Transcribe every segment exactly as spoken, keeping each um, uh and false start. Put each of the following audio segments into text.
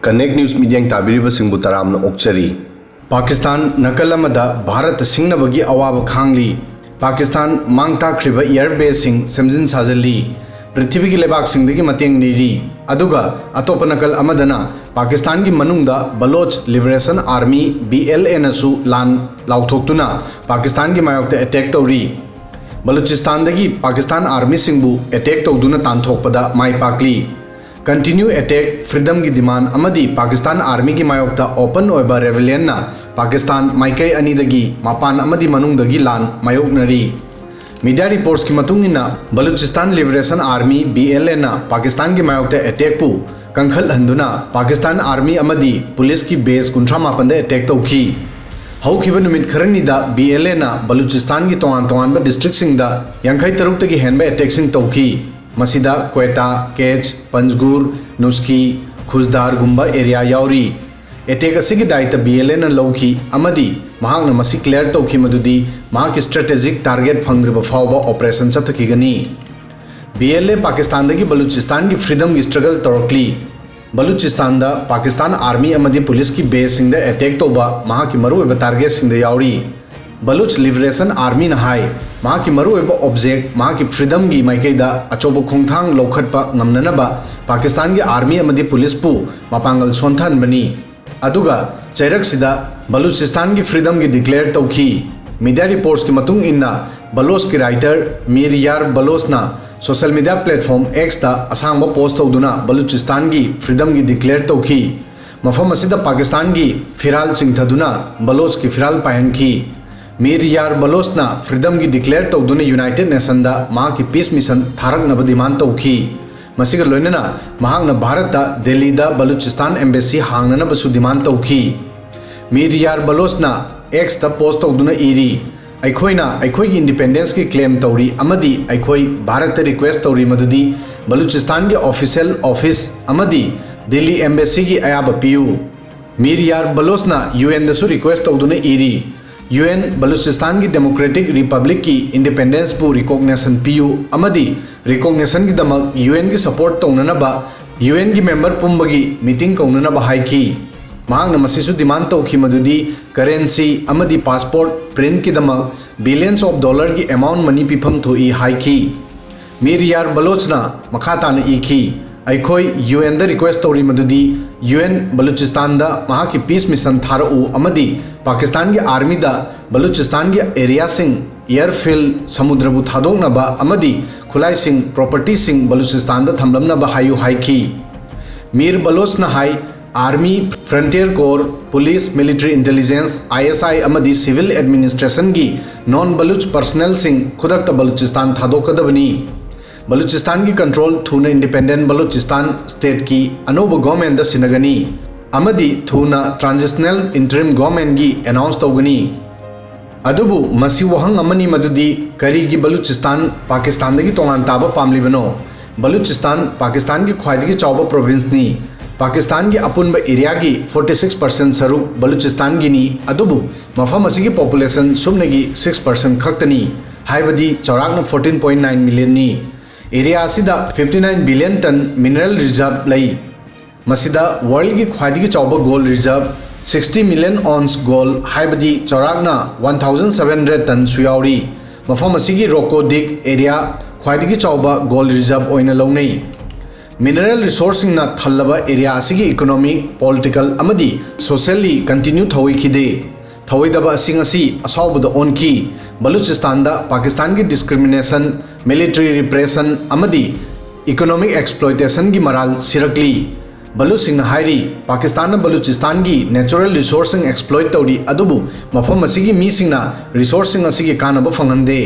Connect News ꯃꯤꯠꯌꯦꯡ ꯇꯥꯕꯤꯔꯤꯕꯁꯤꯡꯕꯨ ꯇꯔꯥꯝꯅ ꯑꯣꯛꯆꯔꯤ꯫ ꯄꯥꯀꯤꯁꯇꯥꯟ ꯅꯥꯀꯜ ꯑꯃꯗ ꯚꯥꯔꯠꯇ ꯁꯤꯡꯅꯕꯒꯤ ꯑꯋꯥꯕ ꯈꯥꯡꯂꯤ꯫ ꯄꯥꯀꯤꯁꯇꯥꯟ ꯃꯥꯡ ꯇꯥꯛꯈ꯭ꯔꯤꯕ air baseꯁꯤꯡ ꯁꯦꯝꯖꯤꯟ ꯁꯥꯖꯤꯜꯂꯤ꯫ ꯄ꯭ꯔꯤꯊꯤꯕꯤꯒꯤ ꯂꯩꯕꯥꯛꯁꯤꯡꯗꯒꯤ ꯃꯇꯦꯡ ꯅꯤꯔꯤ꯫ ꯑꯗꯨꯒ ꯑꯇꯣꯞꯄ ꯅꯥꯀꯜ ꯑꯃꯗꯅ ꯄꯥꯀꯤꯁꯇꯥꯟꯒꯤ ꯃꯅꯨꯡꯗ Baloch Liberation Army, BLAꯅꯁꯨ ꯂꯥꯟ ꯂꯥꯎꯊꯣꯛꯇꯨꯅ ꯄꯥꯀꯤꯁꯇꯥꯟꯒꯤ ꯃꯥꯌꯣꯛꯇ attack ꯇꯧꯔꯤ꯫ ꯕꯂꯨꯆꯤꯁꯇꯥꯟꯗꯒꯤ ꯄꯥꯀꯤꯁꯇꯥꯟ armyꯁꯤꯡꯕꯨ attack ꯇꯧꯗꯨꯅ ꯇꯥꯟꯊꯣꯛꯄꯗ ꯃꯥꯏ ꯄꯥꯛꯂꯤ꯫ Continue attack, freedomꯒꯤ demand ꯑꯃꯗꯤ ꯄꯥꯀꯤꯁꯇꯥꯟ armyꯒꯤ ꯃꯥꯌꯣꯛꯇ open ꯑꯣꯏꯕ rebellionꯅ ꯄꯥꯀꯤꯁꯇꯥꯟ ꯃꯥꯏꯀꯩ ꯑꯅꯤꯗꯒꯤ ꯃꯄꯥꯟ ꯑꯃꯗꯤ ꯃꯅꯨꯡꯗꯒꯤ ꯂꯥꯟ ꯃꯥꯌꯣꯛꯅꯔꯤ꯫ Media reportsꯀꯤ ꯃꯇꯨꯡ ꯏꯟꯅ, Baloochistan Liberation Army, BLAꯅ ꯄꯥꯀꯤꯁꯇꯥꯟꯒꯤ ꯃꯥꯌꯣꯛꯇ attackꯄꯨ ꯀꯟꯈꯠꯍꯟꯗꯨꯅ ꯄꯥꯀꯤꯁꯇꯥꯟ army ꯑꯃꯗꯤ policeꯀꯤ base ꯀꯨꯟꯊ꯭ꯔꯥ ꯃꯥꯄꯟꯗ attack ꯇꯧꯈꯤ꯫ ꯍꯧꯈꯤꯕ ꯅꯨꯃꯤꯠ ꯈꯔꯅꯤꯗ BLAꯅ ꯕꯂꯨꯆꯤꯁꯇꯥꯟꯒꯤ ꯇꯣꯉꯥꯟ ꯇꯣꯉꯥꯟꯕ districtꯁꯤꯡꯗ ꯌꯥꯡꯈꯩ ꯇꯔꯨꯛꯇꯒꯤ ꯍꯦꯟꯕ attackꯁꯤꯡ ꯇꯧꯈꯤ꯫ ꯃꯁꯤꯗ ꯀ꯭ꯋꯦꯇꯥ, ꯀꯦꯆ, ꯄꯟꯖꯒꯨꯔ, ꯅꯨꯁꯀꯤ, ꯈꯨꯖꯗꯥꯔꯒꯨꯝꯕ area ꯌꯥꯎꯔꯤ꯫ Attack ꯑꯁꯤꯒꯤ ꯗꯥꯏꯇ BLAꯅ ꯂꯧꯈꯤ ꯑꯃꯗꯤ ꯃꯍꯥꯛꯅ ꯃꯁꯤ clear ꯇꯧꯈꯤ ꯃꯗꯨꯗꯤ ꯃꯍꯥꯛꯀꯤ strategic target ꯐꯪꯗ꯭ꯔꯤꯕ ꯐꯥꯎꯕ operation ꯆꯠꯊꯈꯤꯒꯅꯤ꯫ BLA ꯄꯥꯀꯤꯁꯇꯥꯟꯗꯒꯤ ꯕꯂꯨꯆꯤꯁꯇꯥꯟꯒꯤ freedomꯒꯤ struggle ꯇꯧꯔꯛꯂꯤ꯫ ꯕꯂꯨꯆꯤꯁꯇꯥꯟꯗ Pakistan army ꯑꯃꯗꯤ policeꯀꯤ baseꯁꯤꯡꯗ attack ꯇꯧꯕ ꯃꯍꯥꯛꯀꯤ ꯃꯔꯨꯑꯣꯏꯕ targetꯁꯤꯡꯗ ꯌꯥꯎꯔꯤ꯫ Baloch Liberation Armyꯅ ꯍꯥꯏ, ꯃꯍꯥꯛꯀꯤ ꯃꯔꯨꯑꯣꯏꯕ object ꯃꯍꯥꯛꯀꯤ freedomꯒꯤ ꯃꯥꯏꯀꯩꯗ ꯑꯆꯧꯕ ꯈꯣꯡꯊꯥꯡ ꯂꯧꯈꯠꯄ ꯉꯝꯅꯅꯕ ꯄꯥꯀꯤꯁꯇꯥꯟꯒꯤ army ꯑꯃꯗꯤ policeꯄꯨ ꯃꯄꯥꯡꯒꯜ ꯁꯣꯟꯊꯍꯟꯕꯅꯤ꯫ ꯑꯗꯨꯒ ꯆꯩꯔꯛꯁꯤꯗ ꯕꯂꯨꯆꯤꯁꯇꯥꯟꯒꯤ freedomꯒꯤ declare ꯇꯧꯈꯤ꯫ Media reportsꯀꯤ ꯃꯇꯨꯡ ꯏꯟꯅ, Balochꯀꯤ writer ꯃꯤꯔ ꯌꯥꯔ ꯕꯂꯣꯆꯅ social media platform Xꯇ ꯑꯁꯥꯡꯕ post ꯇꯧꯗꯨꯅ ꯕꯂꯨꯆꯤꯁꯇꯥꯟꯒꯤ freedomꯒꯤ declare ꯇꯧꯈꯤ꯫ ꯃꯐꯝ ꯑꯁꯤꯗ ꯄꯥꯀꯤꯁꯇꯥꯟꯒꯤ ꯐꯤꯔꯥꯜ ꯆꯤꯡꯊꯗꯨꯅ ꯕꯂꯣꯆꯀꯤ ꯐꯤꯔꯥꯜ ꯄꯥꯏꯍꯟꯈꯤ꯫ ꯃꯤꯔ ꯌꯥꯔ ꯕꯂꯣꯆꯅ freedomꯒꯤ declare ꯇꯧꯗꯨꯅ United Nationꯗ ꯃꯍꯥꯛꯀꯤ peace mission ꯊꯥꯔꯛꯅꯕ demand ꯇꯧꯈꯤ꯫ ꯃꯁꯤꯒ ꯂꯣꯏꯅꯅ ꯃꯍꯥꯛꯅ ꯚꯥꯔꯠꯇ ꯗꯦꯜꯂꯤꯗ ꯕꯂꯨꯆꯤꯁꯇꯥꯟ embassy ꯍꯥꯡꯅꯅꯕꯁꯨ demand ꯇꯧꯈꯤ꯫ ꯃꯤꯔ ꯌꯥꯔ ꯕꯂꯣꯆꯅ Xꯇ post ꯇꯧꯗꯨꯅ ꯏꯔꯤ, "ꯑꯩꯈꯣꯏꯅ ꯑꯩꯈꯣꯏꯒꯤ independenceꯀꯤ claim ꯇꯧꯔꯤ ꯑꯃꯗꯤ ꯑꯩꯈꯣꯏ ꯚꯥꯔꯠꯇ request ꯇꯧꯔꯤ ꯃꯗꯨꯗꯤ ꯕꯂꯨꯆꯤꯁꯇꯥꯟꯒꯤ official office ꯑꯃꯗꯤ ꯗꯤꯜꯂꯤ embassyꯒꯤ ꯑꯌꯥꯕ ꯄꯤꯌꯨ꯫" ꯃꯤꯔ ꯌꯥꯔ ꯕꯂꯣꯆꯅ UNꯗꯁꯨ request ꯇꯧꯗꯨꯅ ꯏꯔꯤ, "UN ꯕꯂꯨꯆꯤꯁꯇꯥꯟꯒꯤ Democratic Republicꯀꯤ independenceꯄꯨ recognition ꯄꯤꯌꯨ ꯑꯃꯗꯤ recognitionꯒꯤꯗꯃꯛ UNꯒꯤ support ꯇꯧꯅꯅꯕ ꯌꯨ ꯑꯦꯟꯒꯤ ꯃꯦꯝꯕꯔ ꯄꯨꯝꯕꯒꯤ ꯃꯤꯇꯤꯡ ꯀꯧꯅꯅꯕ ꯍꯥꯏꯈꯤ꯫ ꯃꯍꯥꯛꯅ ꯃꯁꯤꯁꯨ ꯗꯤꯃꯥꯟ ꯇꯧꯈꯤ ꯃꯗꯨꯗꯤ ꯀꯔꯦꯟꯁꯤ ꯑꯃꯗꯤ passport ꯄ꯭ꯔꯤꯟꯠꯀꯤꯗꯃꯛ billions of ꯗꯣꯂꯔꯒꯤ amount money ꯄꯤꯐꯝ ꯊꯣꯛꯏ ꯍꯥꯏꯈꯤ꯫ ꯃꯤꯔ ꯌꯥꯔ ꯕꯂꯣꯆꯅ ꯃꯈꯥ ꯇꯥꯅ ꯏꯈꯤ, ꯑꯩꯈꯣꯏ ꯌꯨ ꯑꯦꯟꯗ ꯔꯤꯀ꯭ꯋꯦꯁ ꯇꯧꯔꯤ ꯃꯗꯨꯗꯤ ꯌꯨ ꯑꯦꯟ ꯕꯂꯨꯆꯤꯁꯇꯥꯟꯗ ꯃꯍꯥꯛꯀꯤ ꯄꯤꯁ ꯃꯤꯁꯟ ꯊꯥꯔꯛꯎ ꯑꯃꯗꯤ ꯄꯥꯀꯤꯁꯇꯥꯟꯒꯤ ꯑꯥꯔꯃꯤꯗ ꯕꯂꯨꯆꯤꯁꯇꯥꯟꯒꯤ ꯑꯦꯔꯤꯌꯥꯁꯤꯡ, ꯑꯦꯌꯔꯐꯤꯜꯗ, ꯁꯃꯨꯗ꯭ꯔꯕꯨ ꯊꯥꯗꯣꯛꯅꯕ ꯑꯃꯗꯤ ꯈꯨꯠꯂꯥꯏꯁꯤꯡ, ꯄ꯭ꯔꯣꯄꯔꯇꯤꯁꯤꯡ ꯕꯂꯨꯆꯤꯁꯇꯥꯟꯗ ꯊꯝꯂꯝꯅꯕ ꯍꯥꯏꯌꯨ ꯍꯥꯏꯈꯤ꯫ ꯃꯤꯔ ꯕꯂꯣꯆꯅ ꯍꯥꯏ, army, frontier corps, police, military intelligence, I S I ꯑꯃꯗꯤ ꯁꯤꯚꯤꯜ ꯑꯦꯗꯃꯤꯅꯤꯁꯇ꯭ꯔꯦꯁꯟꯒꯤ ꯅꯣꯟ ꯕꯂꯨꯆ ꯄꯔꯁꯅꯦꯜꯁꯤꯡ ꯈꯨꯗꯛꯇ ꯕꯂꯨꯆꯤꯁꯇꯥꯟ ꯊꯥꯗꯣꯛꯀꯗꯕꯅꯤ꯫ ꯕꯂꯨꯆꯤꯁꯇꯥꯟꯒꯤ ꯀꯟꯇ꯭ꯔꯣꯜ ꯊꯨꯅ ꯏꯟꯗꯤꯄꯦꯟꯗꯦꯟꯠ ꯕꯂꯨꯆꯤꯁꯇꯥꯟ ꯁ꯭ꯇꯦꯠꯀꯤ ꯑꯅꯧꯕ ꯒꯣꯔꯃꯦꯟꯗ ꯁꯤꯟꯅꯒꯅꯤ ꯑꯃꯗꯤ ꯊꯨꯅ ꯇ꯭ꯔꯥꯟꯖꯤꯁꯅꯦꯜ ꯏꯟꯇꯔꯤꯝ ꯒꯣꯔꯃꯦꯟꯒꯤ ꯑꯦꯅꯥꯎꯟꯁ ꯇꯧꯒꯅꯤ꯫ ꯑꯗꯨꯕꯨ ꯃꯁꯤ ꯋꯥꯍꯪ ꯑꯃꯅꯤ ꯃꯗꯨꯗꯤ ꯀꯔꯤꯒꯤ ꯕꯂꯨꯆꯤꯁꯇꯥꯟ ꯄꯥꯀꯤꯁꯇꯥꯟꯗꯒꯤ ꯇꯣꯉꯥꯟ ꯇꯥꯕ ꯄꯥꯝꯂꯤꯕꯅꯣ? ꯕꯂꯨꯆꯤꯁꯇꯥꯟ ꯄꯥꯀꯤꯁꯇꯥꯟꯒꯤ ꯈ꯭ꯋꯥꯏꯗꯒꯤ ꯆꯥꯎꯕ ꯄ꯭ꯔꯣꯚꯤꯟꯁꯅꯤ꯫ ꯄꯥꯀꯤꯁꯇꯥꯟꯒꯤ ꯑꯄꯨꯟꯕ ꯑꯦꯔꯤꯌꯥꯒꯤ forty six percent ꯁꯔꯨꯛ ꯕꯂꯨꯆꯤꯁꯇꯥꯟꯒꯤꯅꯤ, ꯑꯗꯨꯕꯨ ꯃꯐꯝ ꯑꯁꯤꯒꯤ ꯄꯣꯄꯨꯂꯦꯁꯟ ꯁꯨꯞꯅꯒꯤ six percent ꯈꯛꯇꯅꯤ, ꯍꯥꯏꯕꯗꯤ ꯆꯥꯎꯔꯥꯛꯅ fourteen point nine millionꯅꯤ꯫ ꯑꯦꯔꯤꯌꯥ ꯑꯁꯤꯗ fifty nine billion ton mineral reserve ꯂꯩ꯫ ꯃꯁꯤꯗ ꯋꯥꯔꯜꯒꯤ ꯈ꯭ꯋꯥꯏꯗꯒꯤ ꯆꯥꯎꯕ gold reserve sixty million ounce gold, ꯍꯥꯏꯕꯗꯤ ꯆꯥꯎꯔꯥꯛꯅ one thousand seven hundred ꯇꯟꯁꯨ ꯌꯥꯎꯔꯤ꯫ ꯃꯐꯝ ꯑꯁꯤꯒꯤ ꯔꯣꯀꯣ ꯗꯤꯛ ꯑꯦꯔꯤꯌꯥ ꯈ꯭ꯋꯥꯏꯗꯒꯤ ꯆꯥꯎꯕ ꯒꯣꯜ ꯔꯤꯖꯔꯚ ꯑꯣꯏꯅ ꯂꯧꯅꯩ꯫ ꯃꯤꯅꯔꯦꯜ ꯔꯤꯁꯣꯔꯁꯁꯤꯡꯅ ꯊꯜꯂꯕ ꯑꯦꯔꯤꯌꯥ ꯑꯁꯤꯒꯤ ꯏꯀꯣꯅꯣꯃꯤꯛ, ꯄꯣꯂꯤꯇꯤꯀꯦꯜ ꯑꯃꯗꯤ ꯁꯣꯁꯤꯌꯦꯜꯂꯤ ꯀꯟꯇꯤꯅ꯭ꯌꯨ ꯊꯧꯑꯣꯏꯈꯤꯗꯦ꯫ ꯊꯧꯑꯣꯏꯗꯕ ꯑꯁꯤꯡ ꯑꯁꯤ ꯑꯁꯥꯎꯕꯗ ꯑꯣꯟꯈꯤ꯫ ꯕꯂꯨꯆꯤꯁꯇꯥꯟꯗ ꯄꯥꯀꯤꯁꯇꯥꯟꯒꯤ ꯗꯤꯁꯀ꯭ꯔꯤꯃꯤꯅꯦꯁꯟ, ꯃꯤꯂꯤꯇꯔꯤ ꯔꯤꯄ꯭ꯔꯦꯁꯟ ꯑꯃꯗꯤ ꯏꯀꯣꯅꯣꯃꯤꯛ ꯑꯦꯛꯁꯄ꯭ꯂꯣꯏꯇꯦꯁꯟꯒꯤ ꯃꯔꯥꯜ ꯁꯤꯔꯛꯂꯤ꯫ ꯕꯂꯨꯆꯁꯤꯡꯅ ꯍꯥꯏꯔꯤ, ꯄꯥꯀꯤꯁꯇꯥꯟꯅ ꯕꯂꯨꯆꯤꯁꯇꯥꯟꯒꯤ ꯅꯦꯆꯔꯦꯜ ꯔꯤꯁꯣꯔꯁꯁꯤꯡ ꯑꯦꯛꯁꯄ꯭ꯂꯣꯏꯠ ꯇꯧꯔꯤ, ꯑꯗꯨꯕꯨ ꯃꯐꯝ ꯑꯁꯤꯒꯤ ꯃꯤꯁꯤꯡꯅ ꯔꯤꯁꯣꯔꯁꯁꯤꯡ ꯑꯁꯤꯒꯤ ꯀꯥꯟꯅꯕ ꯐꯪꯍꯟꯗꯦ꯫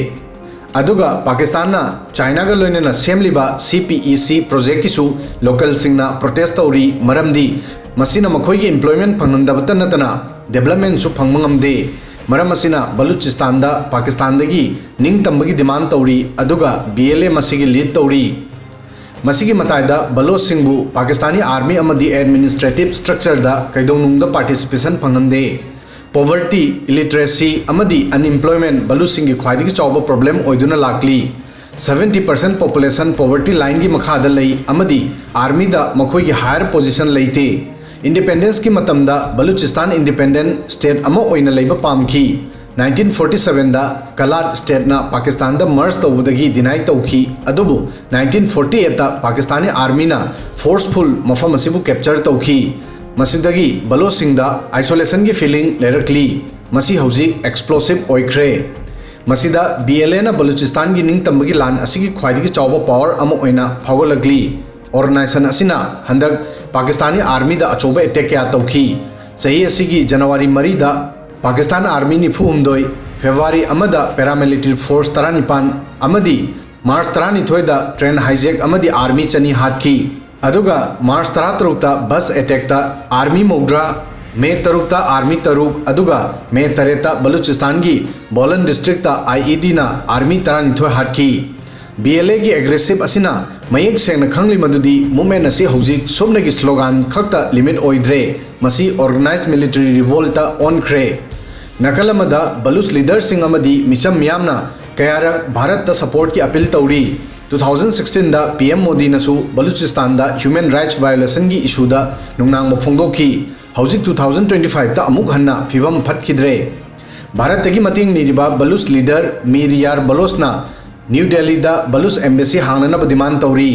ꯑꯗꯨꯒ ꯄꯥꯀꯤꯁꯇꯥꯟꯅ ꯆꯥꯏꯅꯥꯒ ꯂꯣꯏꯅꯅ ꯁꯦꯝꯂꯤꯕ C P E C ꯄ꯭ꯔꯣꯖꯦꯛꯀꯤꯁꯨ ꯂꯣꯀꯦꯜꯁꯤꯡꯅ ꯄ꯭ꯔꯣꯇꯦꯁ ꯇꯧꯔꯤ, ꯃꯔꯝꯗꯤ ꯃꯁꯤꯅ ꯃꯈꯣꯏꯒꯤ ꯏꯝꯄ꯭ꯂꯣꯏꯃꯦꯟ ꯐꯪꯍꯟꯗꯕꯇ ꯅꯠꯇꯅ ꯗꯦꯕꯂꯞꯃꯦꯟꯁꯨ ꯐꯪꯕ ꯉꯝꯗꯦ꯫ ꯃꯔꯝ ꯑꯁꯤꯅ ꯕꯂꯨꯆꯤꯁꯇꯥꯟꯗ ꯄꯥꯀꯤꯁꯇꯥꯟꯗꯒꯤ ꯅꯤꯡꯇꯝꯕꯒꯤ ꯗꯤꯃꯥꯟ ꯇꯧꯔꯤ, ꯑꯗꯨꯒ B L A ꯃꯁꯤꯒꯤ ꯂꯤꯗ ꯇꯧꯔꯤ꯫ ꯃꯁꯤꯒꯤ ꯃꯇꯥꯏꯗ ꯕꯂꯣꯆꯁꯤꯡꯕꯨ ꯄꯥꯀꯤꯁꯇꯥꯅꯤ ꯑꯥꯔꯃꯤ ꯑꯃꯗꯤ ꯑꯦꯗꯃꯤꯅꯤꯁꯇ꯭ꯔꯦꯇꯤꯚ ꯁ꯭ꯇ꯭ꯔꯛꯆꯔꯗ ꯀꯩꯗꯧꯅꯨꯡꯗ ꯄꯥꯔꯇꯤꯁꯤꯄꯦꯁꯟ ꯐꯪꯍꯟꯗꯦ꯫ ꯄꯣꯚꯔꯇꯤ, ꯏꯂꯤꯇꯔꯦꯁꯤ ꯑꯃꯗꯤ ꯑꯟꯏꯝꯄ꯭ꯂꯣꯏꯃꯦꯟ ꯕꯂꯨꯆꯁꯤꯡꯒꯤ ꯈ꯭ꯋꯥꯏꯗꯒꯤ ꯆꯥꯎꯕ ꯄ꯭ꯔꯣꯕ꯭ꯂꯦꯝ ꯑꯣꯏꯗꯨꯅ ꯂꯥꯛꯂꯤ꯫ ꯁꯚꯦꯟꯇꯤ ꯄꯥꯔꯁꯦꯟ ꯄꯣꯄꯨꯂꯦꯁꯟ ꯄꯣꯚꯔꯇꯤ ꯂꯥꯏꯟꯒꯤ ꯃꯈꯥꯗ ꯂꯩ ꯑꯃꯗꯤ ꯑꯥꯔꯃꯤꯗ ꯃꯈꯣꯏꯒꯤ ꯍꯥꯌꯔ ꯄꯣꯖꯤꯁꯟ ꯂꯩꯇꯦ꯫ ꯏꯟꯗꯤꯄꯦꯟꯗꯦꯟꯁꯀꯤ ꯃꯇꯝꯗ ꯕꯂꯨꯆꯤꯁꯇꯥꯟ ꯏꯟꯗꯤꯄꯦꯟꯗꯦꯟ ꯁ꯭ꯇꯦꯠ ꯑꯃ ꯑꯣꯏꯅ ꯂꯩꯕ ꯄꯥꯝꯈꯤ꯫ ꯅꯥꯏꯟꯇꯤꯟ ꯐꯣꯔꯇꯤ ꯁꯚꯦꯟꯗ ꯀꯂꯥꯠ ꯁ꯭ꯇꯦꯠꯅ ꯄꯥꯀꯤꯁꯇꯥꯟꯗ ꯃꯔꯖ ꯇꯧꯕꯗꯒꯤ ꯗꯤꯅꯥꯏ ꯇꯧꯈꯤ, ꯑꯗꯨꯕꯨ ꯅꯥꯏꯟꯇꯤꯟ ꯐꯣꯔꯇꯤ ꯑꯩꯠꯇ ꯄꯥꯀꯤꯁꯇꯥꯅꯤ ꯑꯥꯔꯃꯤꯅ ꯐꯣꯔꯁꯐꯨꯜ ꯃꯐꯝ ꯑꯁꯤꯕꯨ ꯀꯦꯞꯆꯔ ꯇꯧꯈꯤ꯫ ꯃꯁꯤꯗꯒꯤ ꯕꯂꯣꯆꯁꯤꯡꯗ ꯑꯥꯏꯁꯣꯂꯦꯁꯟꯒꯤ ꯐꯤꯂꯤꯡ ꯂꯩꯔꯛꯂꯤ꯫ ꯃꯁꯤ ꯍꯧꯖꯤꯛ ꯑꯦꯛꯁꯄ꯭ꯂꯣꯁꯤꯞ ꯑꯣꯏꯈ꯭ꯔꯦ꯫ ꯃꯁꯤꯗ ꯕꯤ ꯑꯦꯜ ꯑꯦꯅ ꯕꯂꯨꯆꯤꯁꯇꯥꯟꯒꯤ ꯅꯤꯡꯇꯝꯕꯒꯤ ꯂꯥꯟ ꯑꯁꯤꯒꯤ ꯈ꯭ꯋꯥꯏꯗꯒꯤ ꯆꯥꯎꯕ ꯄꯥꯋꯔ ꯑꯃ ꯑꯣꯏꯅ ꯐꯥꯎꯒꯠꯂꯛꯂꯤ꯫ ꯑꯣꯔꯒꯅꯥꯏꯖꯦꯁꯟ ꯑꯁꯤꯅ ꯍꯟꯗꯛ ꯄꯥꯀꯤꯁꯇꯥꯅꯤ ꯑꯥꯔꯃꯤꯗ ꯑꯆꯧꯕ ꯑꯦꯇꯦꯛ ꯀꯌꯥ ꯇꯧꯈꯤ꯫ ꯆꯍꯤ ꯑꯁꯤꯒꯤ ꯖꯅꯋꯥꯔꯤ ꯃꯔꯤꯗ ꯄꯥꯀꯤꯁꯇꯥꯟ ꯑꯥꯔꯃꯤ ꯅꯤꯐꯨ ꯍꯨꯝꯗꯣꯏ, ꯐꯦꯕ꯭ꯔꯨꯋꯥꯔꯤ ꯑꯃꯗ ꯄꯦꯔꯥꯃꯤꯂꯤꯇꯔꯤ ꯐꯣꯔꯁ ꯇꯔꯥꯅꯤꯄꯥꯟ ꯑꯃꯗꯤ ꯃꯥꯔꯆ ꯇꯔꯥꯅꯤꯊꯣꯏꯗ ꯇ꯭ꯔꯦꯟ ꯍꯥꯏꯖꯦꯛ ꯑꯃꯗꯤ ꯑꯥꯔꯃꯤ ꯆꯅꯤ ꯍꯥꯠꯈꯤ꯫ ꯑꯗꯨꯒ ꯃꯥꯔꯆ ꯇꯔꯥꯇꯔꯨꯛꯇ ꯕꯁ ꯑꯦꯇꯦꯛꯇ ꯑꯥꯔꯃꯤ ꯃꯧꯗ꯭ꯔꯥ, ꯃꯦ ꯇꯔꯨꯛꯇ ꯑꯥꯔꯃꯤ ꯇꯔꯨꯛ, ꯑꯗꯨꯒ ꯃꯦ ꯇꯔꯦꯠꯇ ꯕꯂꯨꯆꯤꯁꯇꯥꯟꯒꯤ ꯕꯣꯂꯟ ꯗꯤꯁꯇ꯭ꯔꯤꯛꯇ ꯑꯥꯏ ꯏ ꯗꯤꯅ ꯑꯥꯔꯃꯤ ꯇꯔꯥꯅꯤꯊꯣꯏ ꯍꯥꯠꯈꯤ꯫ ꯕꯤ ꯑꯦꯜ ꯑꯦꯒꯤ ꯑꯦꯒ꯭ꯔꯦꯁꯤꯞ ꯑꯁꯤꯅ ꯃꯌꯦꯛ ꯁꯦꯡꯅ ꯈꯪꯂꯤ ꯃꯗꯨꯗꯤ ꯃꯨꯚꯃꯦꯟ ꯑꯁꯤ ꯍꯧꯖꯤꯛ ꯁꯨꯞꯅꯒꯤ ꯁ꯭ꯂꯣꯒꯥꯟ ꯈꯛꯇ ꯂꯤꯃꯤꯠ ꯑꯣꯏꯗ꯭ꯔꯦ, ꯃꯁꯤ ꯑꯣꯔꯒꯅꯥꯏꯖ ꯃꯤꯂꯤꯇꯔꯤ ꯔꯤꯚꯣꯜꯇ ꯑꯣꯟꯈ꯭ꯔꯦ꯫ ꯅꯥꯀꯜ ꯑꯃꯗ ꯕꯂꯨꯆ ꯂꯤꯗꯔꯁꯤꯡ ꯑꯃꯗꯤ ꯃꯤꯆꯝ ꯃꯤꯌꯥꯝꯅ ꯀꯌꯥꯔꯛ ꯚꯥꯔꯠꯇ ꯁꯄꯣꯔꯠꯀꯤ ꯑꯄꯤꯜ ꯇꯧꯔꯤ꯫ ꯇꯨ ꯊꯥꯎꯖꯟ ꯁꯤꯛꯁꯇꯤꯟꯗ ꯄꯤ ꯑꯦꯝ ꯃꯣꯗꯤꯅꯁꯨ ꯕꯂꯨꯆꯤꯁꯇꯥꯟꯗ ꯍ꯭ꯌꯨꯃꯦꯟ ꯔꯥꯏꯠꯁ ꯚꯥꯏꯑꯣꯂꯦꯁꯟꯒꯤ ꯏꯁꯨꯗ ꯅꯨꯡꯅꯥꯡꯕ ꯐꯣꯡꯗꯣꯛꯈꯤ꯫ ꯍꯧꯖꯤꯛ ꯇꯨ ꯊꯥꯎꯖꯟ ꯇ꯭ꯋꯦꯟꯇꯤ ꯐꯥꯏꯚꯇ ꯑꯃꯨꯛ ꯍꯟꯅ ꯐꯤꯕꯝ ꯐꯠꯈꯤꯗ꯭ꯔꯦ꯫ ꯚꯥꯔꯠꯇꯒꯤ ꯃꯇꯦꯡ ꯅꯤꯔꯤꯕ ꯕꯂꯨꯆ ꯂꯤꯗꯔ ꯃꯤꯔ ꯌꯥꯔ ꯕꯂꯣꯆꯅ ꯅ꯭ꯌꯨ ꯗꯦꯜꯂꯤꯗ ꯕꯂꯨꯆ ꯑꯦꯝꯕꯦꯁꯤ ꯍꯥꯡꯅꯅꯕ ꯗꯤꯃꯥꯟ ꯇꯧꯔꯤ꯫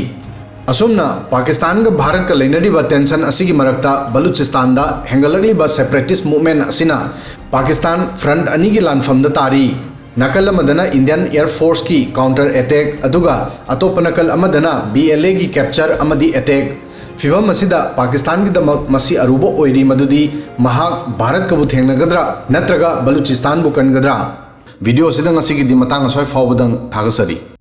ꯑꯁꯨꯝꯅ ꯄꯥꯀꯤꯁꯇꯥꯟꯒ ꯚꯥꯔꯠꯀ ꯂꯩꯅꯔꯤꯕ ꯇꯦꯟꯁꯟ ꯑꯁꯤꯒꯤ ꯃꯔꯛꯇ ꯕꯂꯨꯆꯤꯁꯇꯥꯟꯗ ꯍꯦꯟꯒꯠꯂꯛꯂꯤꯕ ꯁꯦꯄꯔꯦꯇꯤꯁ ꯃꯨꯚꯃꯦꯟ ꯑꯁꯤꯅ ꯄꯥꯀꯤꯁꯇꯥꯟ ꯐ꯭ꯔꯟꯠ ꯑꯅꯤꯒꯤ ꯂꯥꯟꯐꯝꯗ ꯇꯥꯔꯤ꯫ ꯅꯥꯀꯜ ꯑꯃꯗꯅ ꯏꯟꯗꯤꯌꯟ ꯑꯦꯌꯔ ꯐꯣꯔꯁꯀꯤ ꯀꯥꯎꯟꯇꯔ ꯑꯦꯇꯦꯛ, ꯑꯗꯨꯒ ꯑꯇꯣꯞꯄ ꯅꯥꯀꯜ ꯑꯃꯗꯅ ꯕꯤ ꯑꯦꯜ ꯑꯦꯒꯤ ꯀꯦꯞꯆꯔ ꯑꯃꯗꯤ ꯑꯦꯇꯦꯛ꯫ ꯐꯤꯚꯝ ꯑꯁꯤꯗ ꯄꯥꯀꯤꯁꯇꯥꯟꯒꯤꯗꯃꯛ ꯃꯁꯤ ꯑꯔꯨꯕ ꯑꯣꯏꯔꯤ, ꯃꯗꯨꯗꯤ ꯃꯍꯥꯛ ꯚꯥꯔꯠꯀꯕꯨ ꯊꯦꯡꯅꯒꯗ꯭ꯔꯥ ꯅꯠꯇ꯭ꯔꯒ ꯕꯂꯨꯆꯤꯁꯇꯥꯟꯕꯨ ꯀꯟꯒꯗ꯭ꯔꯥ? ꯚꯤꯗꯤꯑꯣ ꯑꯁꯤꯗ ꯉꯁꯤꯒꯤꯗꯤ ꯃꯇꯥꯡ ꯑꯁ꯭ꯋꯥꯏ ꯐꯥꯎꯕꯗꯪ꯫ ꯊꯥꯒꯠꯆꯔꯤ꯫